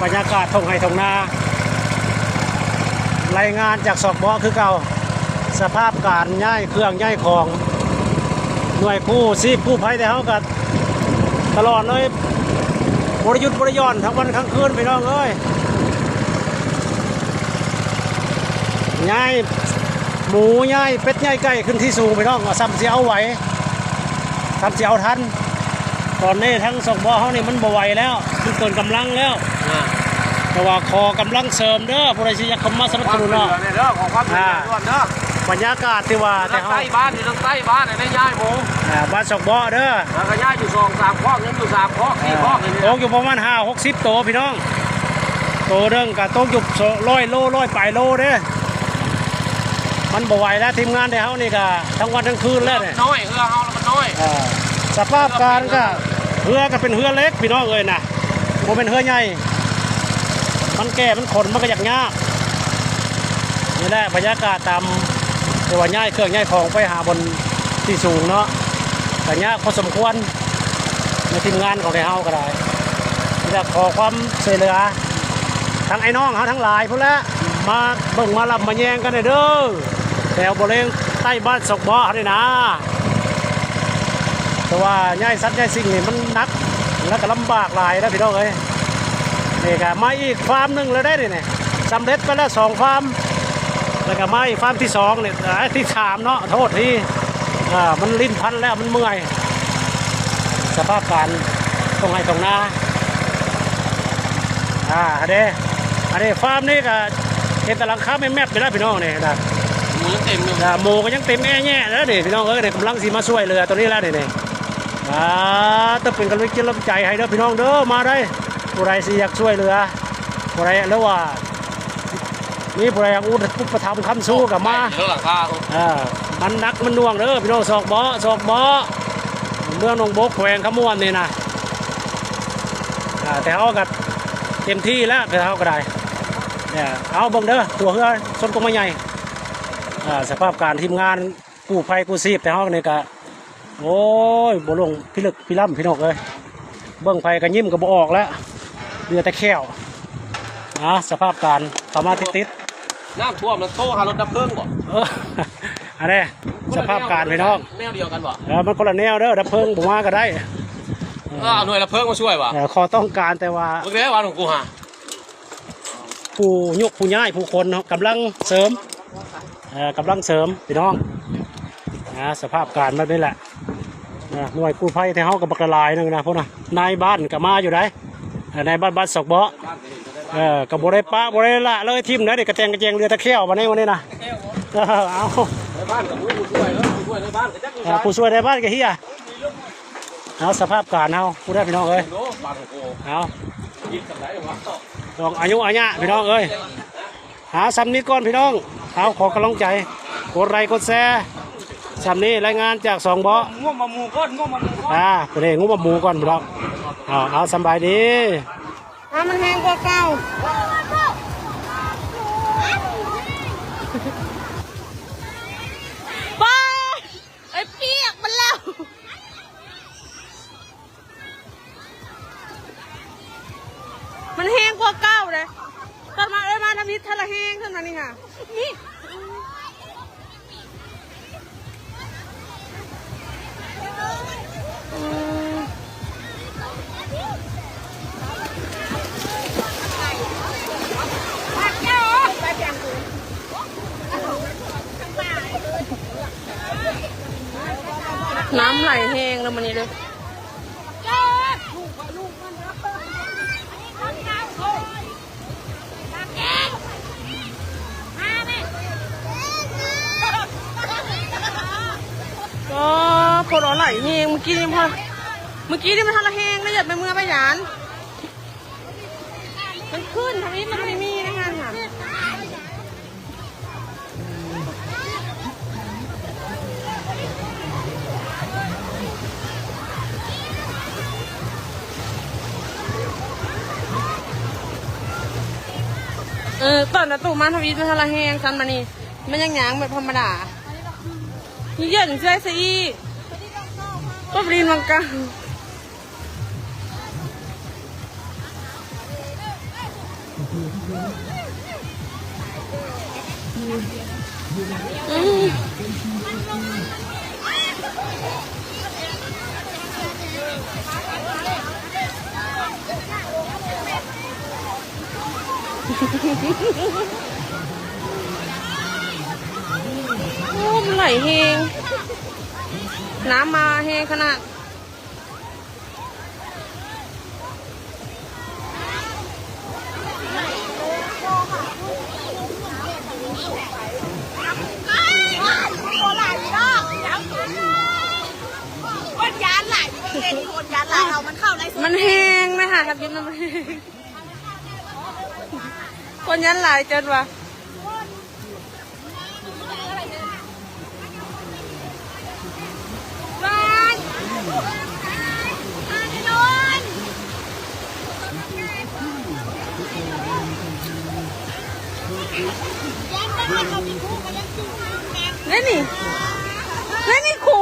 ບັນຍາກາດທົ່ງໄຮ່ທົ່ງນາ ລາຍງານຈາກຊອກເບາະຄືເກົ່າ. ສະພາບການຍ້າຍເຄື່ອງຍ້າຍຂອງ ໜ່ວຍກູ້ຊີບກູ້ໄພແຕ່ເຮົາກໍຕະຫຼອດເລີຍ ບໍ່ໄດ້ຢຸດບໍ່ໄດ້ຢ່ອນທັງວັນທັງຄືນ ພີ່ນ້ອງເອີຍ. ຍ້າຍໝູ ຍ້າຍເປັດ ຍ້າຍໄກ່ຂຶ້ນທີ່ສູງ ພີ່ນ້ອງ ສ່ຳຊິເອົາໄຫວ ສ່ຳຊິເອົາທັນ. ຕອນນີ້ທາງຊອກເບາະເຮົານີ້ມັນບໍ່ໄຫວແລ້ວ ມັນເກີນກຳລັງແລ້ວ ອ່າ ແຕ່ວ່າຂໍກຳລັງເສີມເດີ ຜູ້ໃດຊິຢາກເຂົ້າມາສະໜັບສະໜູນເນາະ ຂໍຄວາມຊ່ວຍເຫຼືອແດ່ເດີ ຂໍຄວາມຊ່ວຍເຫຼືອດ່ວນເດີ. ອ່າ ບັນຍາກາດທີ່ວ່າ ຢູ່ທາງໃຕ້ບ້ານ ຢູ່ທາງໃຕ້ບ້ານໃຫ້ໄດ້ຍ້າຍໝູ ອ່າ ບ້ານຊອກເບາະເດີ ແລ້ວກໍຍ້າຍຢູ່ສອງສາມຄອກ ຍັງຢູ່ສາມຄອກ ສີ່ຄອກ ອ່າ ຢູ່ນີ້ ຕົກຢູ່ປະມານຫ້າຫົກສິບໂຕ ພີ່ນ້ອງ ໂຕໜຶ່ງກໍຕົກຢູ່ຮ້ອຍໂລ ຮ້ອຍປາຍໂລເດ້. ມັນບໍ່ໄຫວແລ້ວ ທີມງານໄທເຮົານີ້ກໍທັງວັນທັງຄືນແລ້ວນີ້ ນ້ອຍ ເຮືອເຮົາມັນນ້ອຍ ເອີ ສະພາບການກໍ ເຮືອກໍເປັນເຮືອເລັກ ພີ່ນ້ອງເອີຍນະ ບໍ່ແມ່ນເຮືອໃຫຍ່ ມັນແກ່ມັນຂົນມັນກໍຢາກຍາກ. ນີ້ແຫຼະບັນຍາກາດຕາມທີ່ວ່າຍ້າຍເຄື່ອງຍ້າຍຂອງໄປຫາບ່ອນທີ່ສູງເນາະ ກໍຍາກພໍສົມຄວນ. ໃນທີມງານຂອງໄທເຮົາກໍໄດ້ ມີແຕ່ຂໍຄວາມຊ່ວຍເຫຼືອ ທັງອ້າຍນ້ອງເຮົາທັງຫຼາຍພຸ້ນແຫຼະ ມາເບິ່ງມາລຳມາແຍງກັນແດ່ເດີ ແຖວບໍລິເວນໃຕ້ບ້ານຊອກເບາະເຮົານີ້ນາ. ແຕ່ວ່າຍ້າຍສັດຍ້າຍສິ່ງນີ້ມັນໜັກ ແລ້ວກໍລຳບາກຫຼາຍນະ ພີ່ນ້ອງເອີຍ. ນີ້ກໍມາອີກຟາມໜຶ່ງແລ້ວເດ້ນີ້ ສຳເລັດໄປແລ້ວສອງຟາມ ແລ້ວກໍມາອີກຟາມທີສອງນີ້ ເອີ ທີສາມເນາະ ໂທດທີ ເອີ ມັນລີ້ນພັນແລ້ວ ມັນເມື່ອຍ. ສະພາບການທົ່ງໄຮ່ທົ່ງນາ ອ່າ ອັນເດ ອັນເດ ຟາມນີ້ກໍເຫັນແຕ່ຫຼັງຄາແມ່ບໆ ໄປແລ້ວ ພີ່ນ້ອງ ນີ້ນະ ໝູຍັງເຕັມຢູ່ ອ່າ ໝູກໍຍັງເຕັມແອແຍະແລ້ວນີ້ ພີ່ນ້ອງເອີຍ. ນີ້ກຳລັງຊິມາຊ່ວຍເຫຼືອຕົວນີ້ແລ້ວນີ້ ນີ້ ອ່າ ຕ້ອງເປັນກຳລັງຈິດກຳລັງໃຈໃຫ້ເດີ ພີ່ນ້ອງເດີ ມາໄດ້ ຜູ້ໃດຊິຢາກຊ່ວຍເຫຼືອ ຜູ້ໃດ ຫຼືວ່າ ມີຜູ້ໃດຢາກອຸປະຖຳຄ້ຳຊູກໍມາ ເອີ ມັນໜັກມັນໜ່ວງເດີພີ່ນ້ອງ ຊອກເບາະ ຊອກເບາະ ເມືອງໜອງບົກ ແຂວງຄຳມ່ວນນີ້ນະ. ອ່າ ແຕ່ເຮົາກໍເຕັມທີ່ແລ້ວ ແຕ່ເຮົາກໍໄດ້ ເອົາເບິ່ງເດີ ຕົວເຮືອຊົນກົກໄມ້ໃຫຍ່ ອ່າ ສະພາບການທີມງານ ກູ້ໄພກູ້ຊີບແຕ່ເຮົານີ້ກະ ໂອ້ຍ ບໍ່ລົງພິລຶກພິລ້ຳ ພີ່ນ້ອງເອີຍ ເບິ່ງໃຜກະຍິ້ມກະບໍ່ອອກແລ້ວ ເຫຼືອແຕ່ແຂ້ວ. ອ່າ ສະພາບການເຂົ້າມາຕິດໆ ນ້ຳຖ້ວມແລ້ວໂທຫາລົດດັບເພີງບໍ່? ເອີ ອັນນີ້ສະພາບການພີ່ນ້ອງ ແນວດຽວກັນບໍ່? ເອີ ມັນຄົນລະແນວເດີ ດັບເພີງບໍ່ມາກະໄດ້ ເອີ ເອົາໜ່ວຍດັບເພີງມາຊ່ວຍວ່າ ເອີ ຂໍຕ້ອງການແຕ່ວ່າ ເບິ່ງແລ້ວວ່າຂອງກູຫາ ຜູ້ຍົກຜູ້ຍ້າຍຜູ້ຂົນເນາະ ກຳລັງເສີມ ເອີ ກຳລັງເສີມພີ່ນ້ອງ. ອ່າ ສະພາບການແບບນີ້ແຫຼະ ໜ່ວຍກູ້ໄພແຖວເຮົາກໍບັກຫຼາຍໜຶ່ງນະ ພຸ້ນນະ ນາຍບ້ານກໍມາຢູ່ໃດ໋ ນາຍບ້ານ ບ້ານຊອກເບາະ ເອີ ກໍບໍ່ໄດ້ປະບໍ່ໄດ້ລະເລີຍ ຖິ້ມໄດ້ ກະແຕງກະແຈງ ເຫຼືອແຕ່ແຂ້ວບັດນີ້ ມື້ນີ້ນະ. ເອີ ເອົາ ນາຍບ້ານກໍບໍ່ຮູ້ຜູ້ຊ່ວຍເດີ ຜູ້ຊ່ວຍນາຍບ້ານກໍຈັກຢູ່ໃສ ຜູ້ຊ່ວຍນາຍບ້ານກໍເຮຍ ເອົາ ສະພາບການເຮົາ ຜູ້ໃດພີ່ນ້ອງເອີຍ ເອົາ ລອງອາຍຸອາຍະພີ່ນ້ອງເອີຍ. ຫາສ່ຳນີ້ກ່ອນພີ່ນ້ອງ ເອົາ ຂໍກຳລັງໃຈ ກົດໄລກົດແຊ ສ່ຳນີ້ລາຍງານຈາກສອງເບາະ ງວບໝາໝູກ່ອນ ງວບໝາໝູກ່ອນ ອ່າ ເພິ່ນເຮັດງວບໝາໝູກ່ອນພີ່ນ້ອງ ເອົາ ເອົາ ສະບາຍດີ. ອ່າ ມັນແຮງກວ່າເກົ່າ ໄປ ໄອ້ປຽກມັນແລ້ວ ມັນແຮງກວ່າເກົ່າເດ້ ຕອນມາເອີຍມາທຳອິດທະລະແຮງຂຶ້ນມານີ້ຫາ ນີ້ ອືມ. ນ້ຳໄຫຼແຮງເດີມື້ນີ້ເດີ ອໍ ຝົນເອົາໄຫຼແຮງ ມື້ກີ້ນີ້ ມື້ກີ້ນີ້ມັນທັນລະແຮງເດີ ຢ່າໄປເມືອໄປຢານ ມັນຂຶ້ນທຳອິດ ມັນບໍ່ໄດ້ມີໃນຫັ້ນຫາ ເອີ ຕອນນະຕູ້ມາທຳອິດມັນທັນລະແຮງຊັ້ນ ບາດນີ້ມັນຍັງຍ່າງແບບທຳມະດາ ເຢັນເຊື່ອຊະອີກ ກໍບລິນວັງກາ. ອືມ ໂອ້ ມັນໄຫຼແຮງ ນ້ຳມາແຮງຂະໜາດ. ຄົນຢ້ານຫຼາຍ ຄົນຢ້ານຫຼາຍ ເອົາມັນເຂົ້າໄດ້ ມັນແຮງນະຄະ ກັບດິນມັນແຮງ ຄົນຢ້ານຫຼາຍຈົນວ່າ ແມ່ນນີ້ ແມ່ນນີ້ຄູ.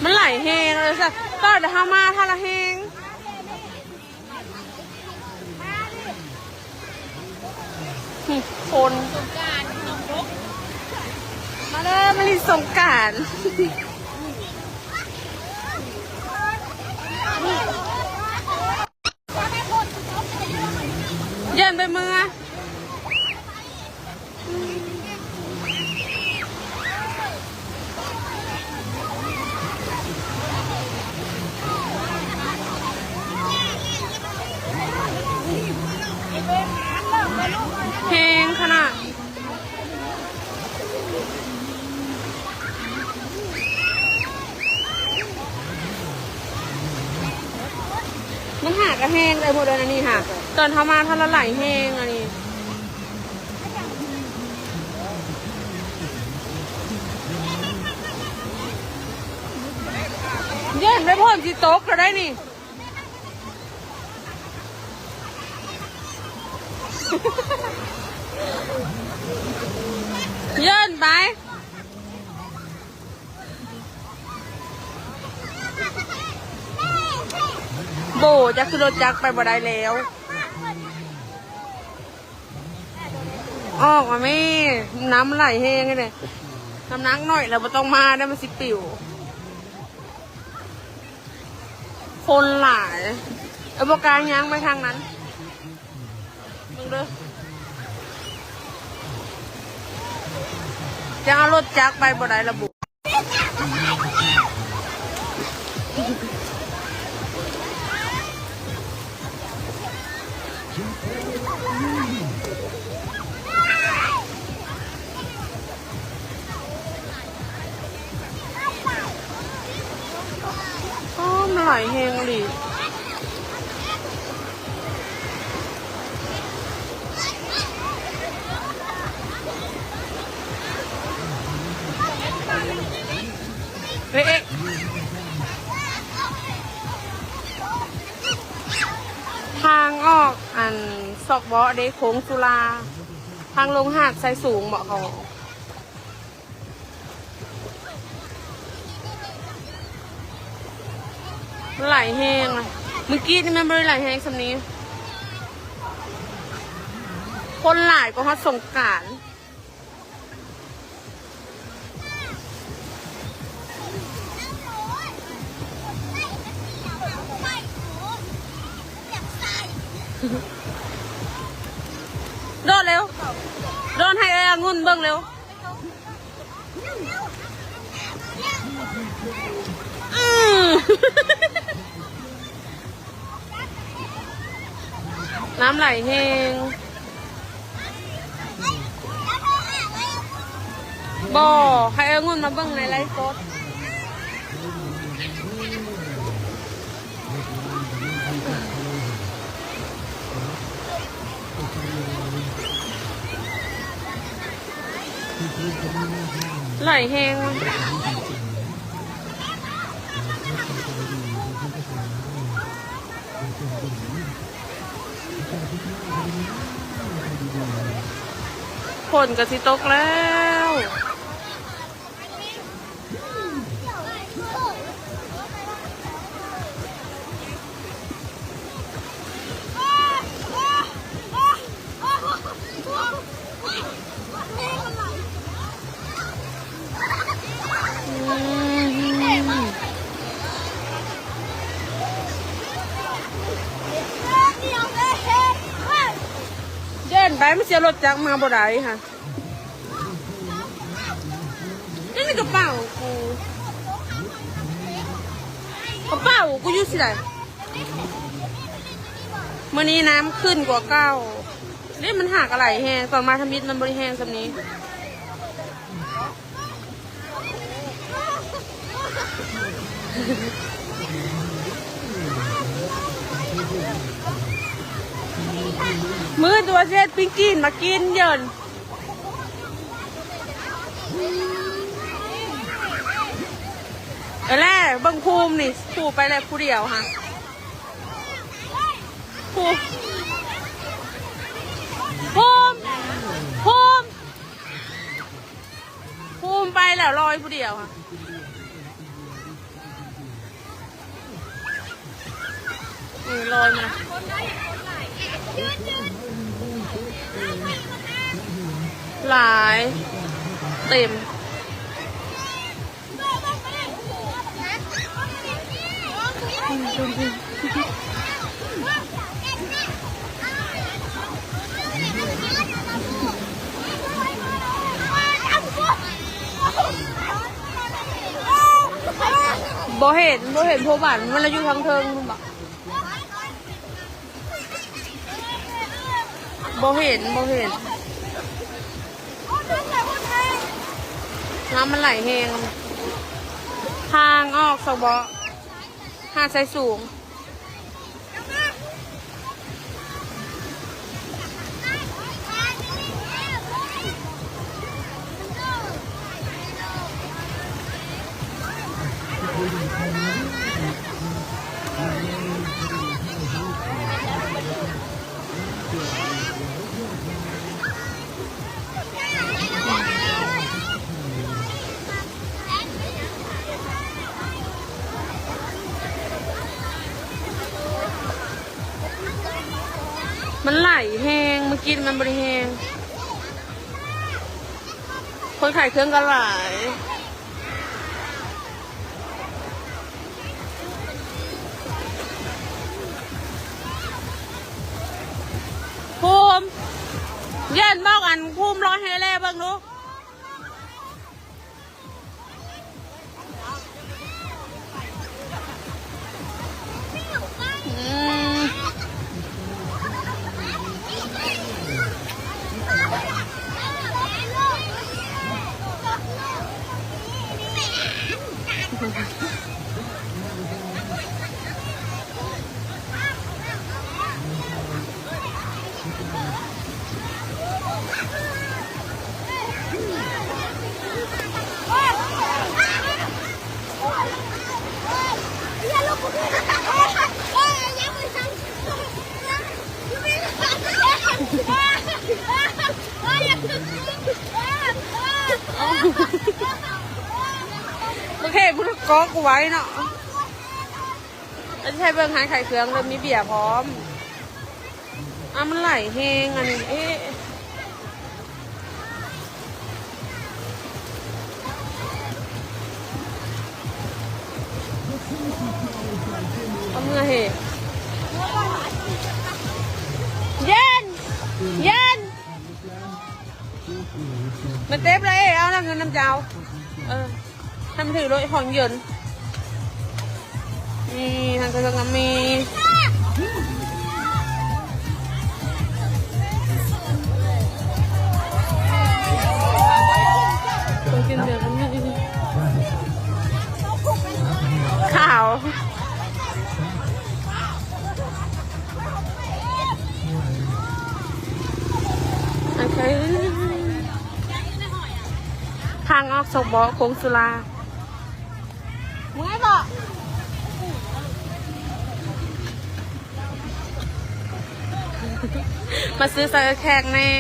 ມັນໄຫຼແຮງເລີຍຊະ ຕອນເຮົາມາທ່າລະແຮງ. ອືມ ຄົນ ມາເດີ ມາຫຼິ້ນສົງການ ຢ້ານໄປເມືອ. ແຮງຂະໜາດ ມັນຫາກະແຮງໄດ້ໝົດເລີຍນະນີ້ຫາ ຕອນເຮົາມາ ຖ້າລະໄຫຼແຮງອັນນີ້. ຢ້ານໄປຝົນຊິຕົກລະໄດ໋ນີ້ ຢ້ານໄປ. ໂບ ຈັກຄືລົດຈັກໄປບໍ່ໄດ້ແລ້ວ. ອອກມາແມ່ ນ້ຳໄຫຼແຮງເດ້ ນ້ຳໜັກໜ້ອຍແລ້ວບໍ່ຕ້ອງມາໄດ້ ມັນຊິປິວ. ຄົນຫຼາຍ ເອີ ບໍ່ກ້າຍ່າງໄປທາງນັ້ນ ເບິ່ງເດີ ຈະເອົາລົດຈັກໄປບໍ່ໄດ້ລະບຸ. ໂອ້ ມັນໄຫຼແຮງອີ່ຫຼີ. ເອີ ເອະ ທາງອອກອັນຊອກເບາະເດ້ ໂຄ້ງຈຸລາ ທາງລົງຫາດຊາຍສູງເບາະເຂົາ. ມັນໄຫຼແຮງນະ ມື້ກີ້ນີ້ມັນບໍ່ໄດ້ໄຫຼແຮງສ່ຳນີ້ ຄົນຫຼາຍກວ່າຮອດສົງການ. ໂດດເລັວ ໂດດໃຫ້ເອື້ອຍອະງຸ່ນເບິ່ງເລັວ. ອືມ ນ້ຳໄຫຼແຮງ ບໍ່ ໃຫ້ເອື້ອຍອະງຸ່ນມາເບິ່ງໃນໄລຟ໌ສົດ. ໄຫຼແຮງ. ເ ຝົນກໍຊິຕົກແລ້ວ. ເດີນໄປ ມັນຊິເອົາລົດຈັກມາບໍ່ໄດ້ຫັ້ນ. ນີ້ກະເປົາກູ ກະເປົາກູຢູ່ຊິໃດ? ມື້ນີ້ນ້ຳຂຶ້ນກວ່າເກົ່າ. ນີ້ມັນຫາກະໄຫຼແຮງ, ຕອນມາທຳອິດມັນບໍ່ໄດ້ແຮງສ່ຳນີ້. ມື້ຕົວເສດປີ້ງກີນມາກິນເຢິນ. ເອີແຫຼະ ເບິ່ງພູມນີ້ ພູມໄປແລ້ວຜູ້ດຽວຫະ ພູມ ພູມ ພູມໄປແລ້ວລອຍຜູ້ດຽວຫະ. ນີ້ລອຍມາ ຫຼາຍ ເຕັມ. ບໍ່ເຫັນ ບໍ່ເຫັນ ເພາະວ່າມັນລະຢູ່ທາງເທິງພຸ້ນບໍ? ບໍ່ເຫັນ ບໍ່ເຫັນ. ນ້ຳມັນໄຫຼແຮງ. ທາງອອກສະເບາະ ຫາດຊາຍສູງ. ມັນໄຫຼແຮງ ມື້ກີ້ມັນບໍ່ໄດ້ແຮງ. ຄົນຂາຍເຄື່ອງກໍຫຼາຍ. ພູມ ເຢັນບອກອັນພູມລອຍໃຫ້ແລເບິ່ງດູ. ອືມ ໂອເຄ ພຸ້ນກອກໄວ້ເນາະ. ເອີ ໃຫ້ເບິ່ງຮ້ານຂາຍເຄື່ອງ ເລີ່ມມີເບຍພ້ອມ. ອ້າ ມັນໄຫຼແຮງອັນນີ້ ເອະ ເອົາເມືອເຮ. ເຢັນ ເຢັນ. ມັນເຕັມເລີຍ ເອົານຳເງິນນຳເຈົ້າ ເອີ ໃຫ້ມັນຖືໂລດ ຂອງເຢັນ. ນີ້ ທາງເທິງນຳມີ ຂອງກິນເຫຼືອນຳມີ ຂາວ. ໂອເຄ ທາງອອກສະເບາະ ໂຄ້ງສຸລາ ເມື່ອຍບໍ່? ມາຊື້ໃສ່ແຂກແນ່.